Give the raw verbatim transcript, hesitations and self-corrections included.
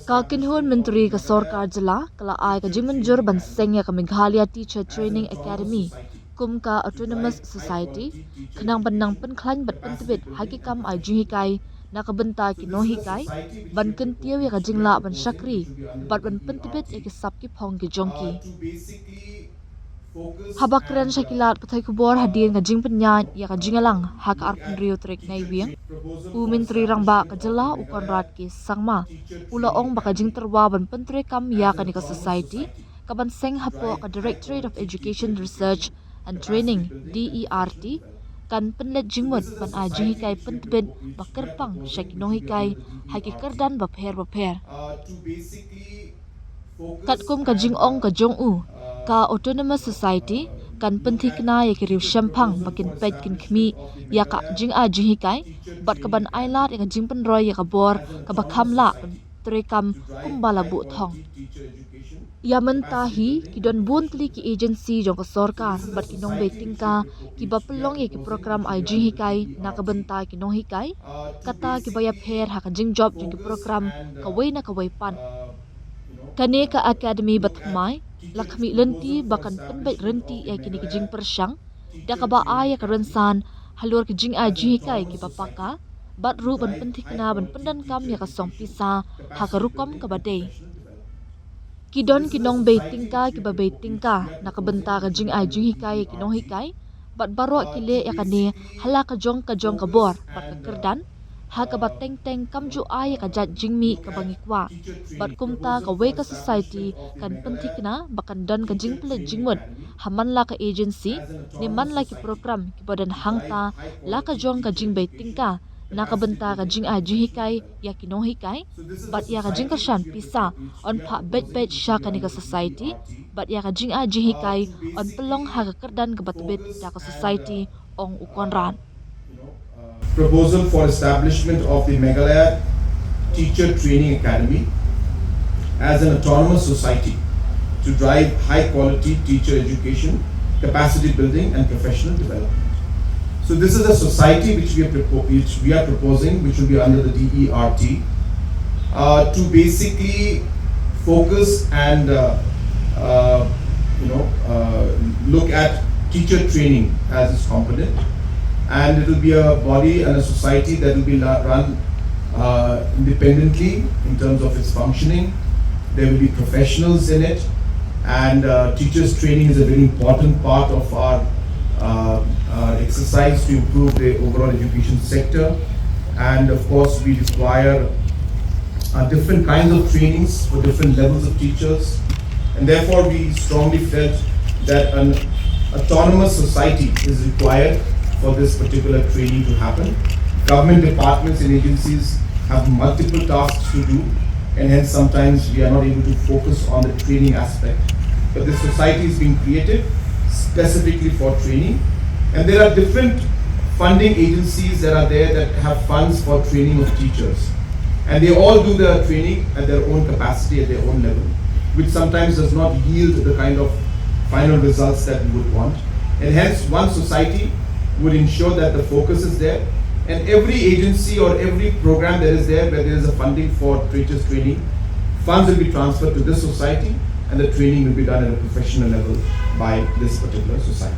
Ka kynhun myntri ka sorkar jylla ka la ai ka jingmynjur ban seng ïa ka Meghalaya Teacher Training Academy kum ka Autonomous Society, khnang ban nang pynkhlaiñ bad pyntbit ha ki kam ai jinghikai na ka bynta ki nonghikai, ban kyntiew ïa ka jinglah ban shakri bad ban pyntbit ïa ki sap ki phong ki jong ki. Haba kren sha ki lad pathai khubor hadien ka jingpynïaid ïa ka jingïalang ha ka arphew hynriew tarik Naiwieng, u Myntri Rangbah ka jylla u Conrad K Sangma u la ong ba ka jingtyrwa ban pyntreikam ïa kane ka society ka ban seng hapoh ka Directorate of Education Research and Training, D E R T, kan pynleit jingmut ban ai jinghikai pyntbit ba kyrpang sha ki nonghikai ha ki kyrdan bapher bapher. Katkum ka jingong ka jong u, ka Autonomous Society kan pynthikna ïa ki riewshemphang ba kin peit kin khmih ïa ka jingai jinghikai bad ka ban ai lad ïa ka jingpynroi ïa ka bor kaba kham lah ban treikam kumba la buh thong. Ïa mynta hi ki don bun tylli ki agency jong ka sorkar bad ki nongbei tyngka kiba pynlong ïa ki program ai jinghikai na ka bynta ki nonghikai, kata kiba ïapher ha ka jingjop jong ki program kawei na kawei pat. Kane ka academy bathymmai la khmih lynti ba kan pynbeit lynti ïa kine ki jingpyrshang da kaba ai ïa ka rynsan halor ki jingai jinghikai kiba paka bad ruh ban pynthikna ban pyndonkam ïa ka song pisa ha ka rukom kaba dei. Ki don ki nongbei tyngka kiba bei tyngka na ka bynta ka jingai jinghikai ïa ki nonghikai bad baroh ki leh ïa kane ha la ka jong ka jong ka bor bad ka kyrdan ha kaba teng teng kam ju ai ïa ka jait jingmih kaba ngi kwah. Bad kumta kawei ka society kan pynthikna ba kan don ka jingpynleit jingmut ha man la ka agency ne man la ki program kiba don hangta la ka jong ka jingbei tyngka na ka bynta ka jingai jinghikai ïa ki nonghikai bad ïa ka jingkyrshan pisa yn phah beit beit sha kane ka society bad ïa ka jingai jinghikai yn pynlong ha ka kyrdan kaba tbit da ka society, ong u Conrad. Proposal for establishment of the Meghalaya Teacher Training Academy as an autonomous society to drive high quality teacher education, capacity building and professional development. So this is a society which we are, propo- which we are proposing, which will be under the D E R T, uh, to basically focus and uh, uh, you know uh, look at teacher training as its component, and it will be a body and a society that will be la- run uh, independently in terms of its functioning. There will be professionals in it, and uh, teachers training is a very important part of our uh, uh, exercise to improve the overall education sector. And of course, we require uh, different kinds of trainings for different levels of teachers, and therefore we strongly felt that an autonomous society is required for this particular training to happen. Government departments and agencies have multiple tasks to do, and hence sometimes we are not able to focus on the training aspect. But this society is being created specifically for training, and there are different funding agencies that are there that have funds for training of teachers. And they all do the training at their own capacity, at their own level, which sometimes does not yield the kind of final results that we would want. And hence, one society would ensure that the focus is there, and every agency or every program that is there where there is a funding for teachers training, funds will be transferred to this society, and the training will be done at a professional level by this particular society.